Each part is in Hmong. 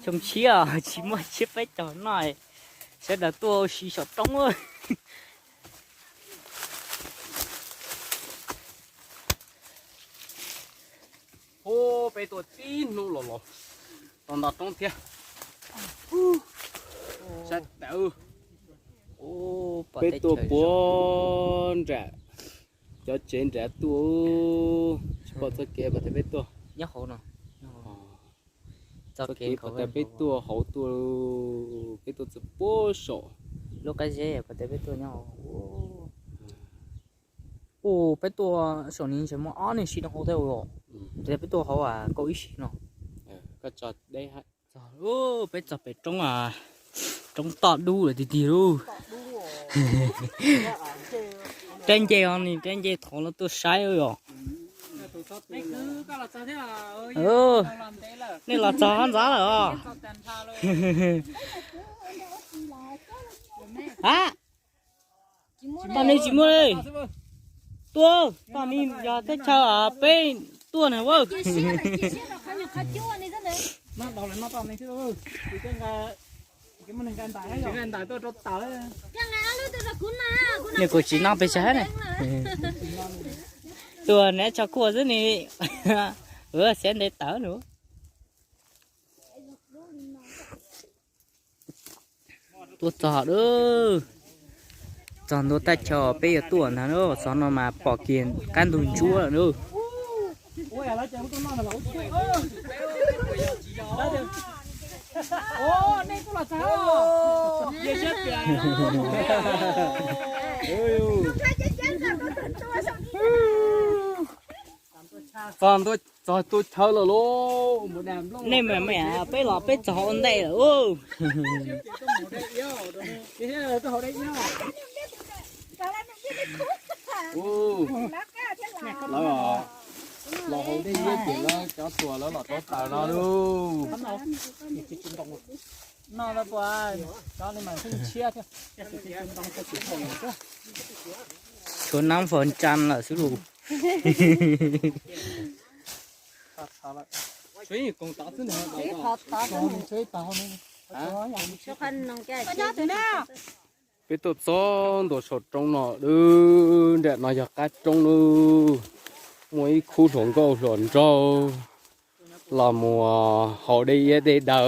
Xyoo tshiab tsis muaj tshiab peb caug noj, sawv daws tuaj ua si saum roob. Hu, peb tuaj tib hnub los los tau nto roob thiab. Sab tawv. Peb tuaj puag nram cov tsev nrad tuaj, tsis pom txoj kev pom tias peb tuaj, txoj kev pom tias peb tuaj hauv tuaj, peb tuaj txog puag saum lub qab zeb pom tias peb tuaj nyob hauv. Ua peb tuaj saum ni ntshe muaj ob niag sib rau hauv thiab os. Tias peb tuaj hauv kaum ib sib no. Peb txog pem roob, roob toj dub lawm tiag tiag lauj. Rab nce os, ni rab nce thov los tuaj saib os. Nej los txog ntxov lawm os. A, toj ni tsis muaj li. Tuaj, toj ni yog teb chaws peb tuaj na. Nws kuj tsis noj pes tsawg ne. Tuaj neb tso kuaj xwb ni. Xiab ntev tawv nws. Tuaj txog lawm. Txog ntua thaj chaw peb yuav tuaj ntag lauj. Xov no mas pom kiag qab ntug ntsuab lawm lauj. Txog ntua, txog tua chaw lawm lauj. Nej mas, peb los peb txog ua ntej lawm. Lawv los hauv dej liab ces lawv cov tuag lawv los rau taws no lauj. Tshuav nab fo ntsa lawm xwb lauj. Peb tuaj txog ntua saum roob no, nram no yog qab roob lauj. Muaj ib khub hluas nkauj hluas nraug los mus haus dej iab dej daw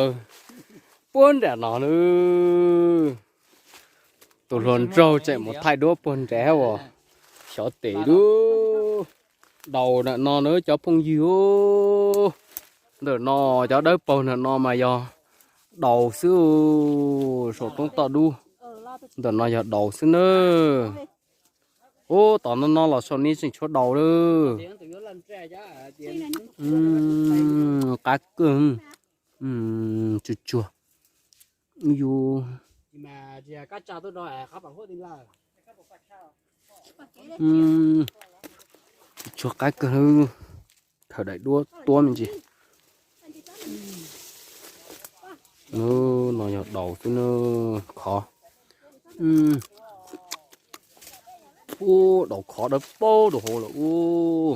puag nram no lauj. Tus hluas nraug tseem mus thaij duab puag nrad uas xyov tes lauj. Daus nram no na cov phooj ywg. Ntawm no cov dawb paug nram no mas yog daus xwb. Saum roob toj dub ntawm no yog daus xwb na. Ub, tom no no los saum ni tseem tshuav daus lawm. Qab kawg, tsuag tsuag. Yus tsuag qab kawg, khaws daim duab tuab me ntsis. No yog daus xwb na, khov. Ub, daus khov dawb paug rau hauv lawm ub.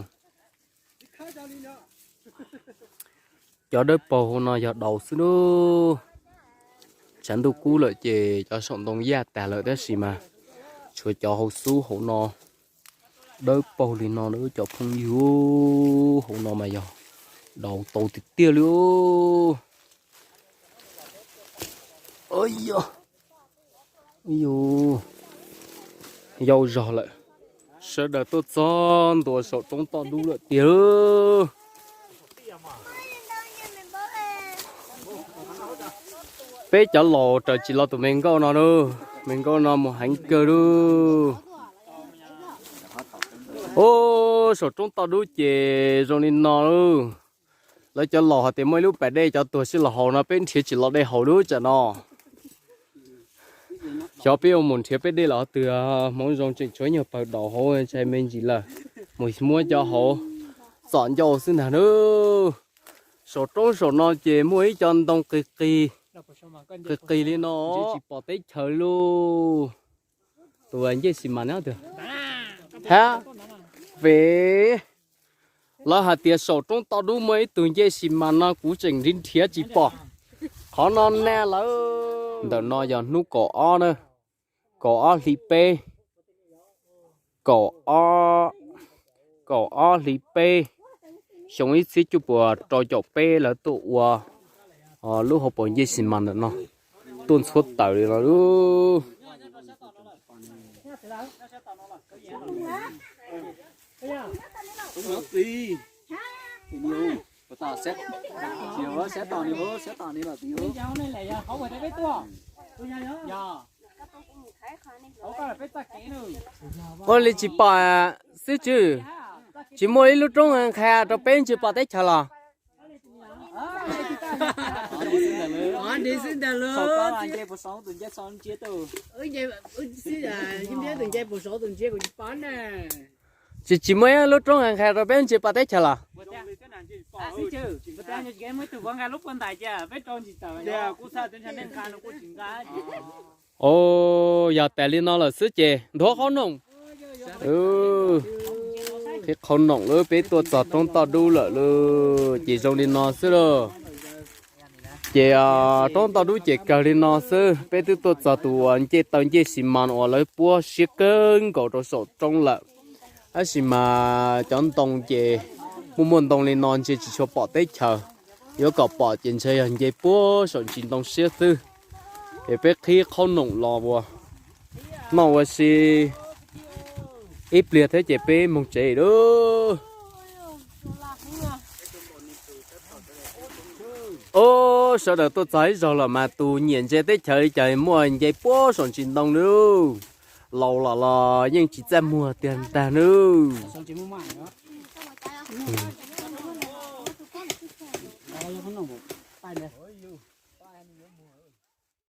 Cov dawb paug hauv no yog daus xwb na. Tshav ntuj kub lawm ces cov saum ntoo yaj tag lawm tab sis mas tshuav cov hauv xub hauv no dawb paug li no na cov phooj ywg. Hauv no mas yog daus tau tiag tiag li. Yus yau zog lawm, sawv daws tuaj txog ntua saum roob toj dub lawm tiag. Peb cov laus raws tsis los tus me nkauj no lauj, me nkauj no mus heev kawg lauj. Ub, saum roob toj dub ces zoo li no lauj. Lawv cov laus hais tias muaj ib lub pas dej cov tuag sib los haus no peb nrhiav tsis los dej haus lub tsam no. Xyov peb yuav mus nrhiav peb dej los twg, hmoov zoo tseem tshuav nyuag pawg daus hauv ntshai me ntsis lawm. Mus muab cov hauv txom ncauj xwb ntag na. Saum roob saum no ces muaj ib co ntoo qis qis, qis qis li no, tsis pom teb chaws lauj. Tus ncej xis mas na, hab, vem, Lawv hais tias saum roob toj dub muaj ib tug ncej xis mas no kuv tseem nrhiav nrhiav tsis pom. Qhov no na lawm. Ntawm no yog hnub kaum ob na, kaum ob hli peb, kaum ob, kaum ob hli peb, xyoo ib txhiab cuaj puas rau caum peb lawv tuaj ua lub hauv paus ncej xis mas ntawm no, tuaj ntxhuab taws li no lub. Ua li tsis pom xib tswb, tsis muaj ib lub roob nqhis rau peb ntsia pom teb chaws los? Tsis, tsis muaj ib lub roob nqhis rau peb ntsia pom teb chaws los? Yog tas li no lawm xwb ces nthuav qhob noom. Qhib qhob noom lawm, peb tuaj txog roob toj dub lawm lauj, ces zoo li no xwb lauj. Ces roob toj dub ces kawg li no xwb, peb twb tuaj txog tus uas ncej taw ncej xis mas uas lawv puab siab kawg nkaus rau saum roob lawm. Tab sis mas cov ntoo ces muaj muaj ntoo li no ntsia tsis tshua pom teb chaws, yuav kom pom ces ntshe yog nce puag saum ntsis ntoo siab xwb. Es peb qhib qhob noom los ua noj ua si ib pliag thiab ces peb moog tsev lauj. Ub, sawv daws tuaj txog ib zaug lawm mas tus nyiam ntsia teb chaws li cas muaj nce puag saum ntsis ntoo nawb. Laus los los yeej tsis txaj muag tiag ntag nawb.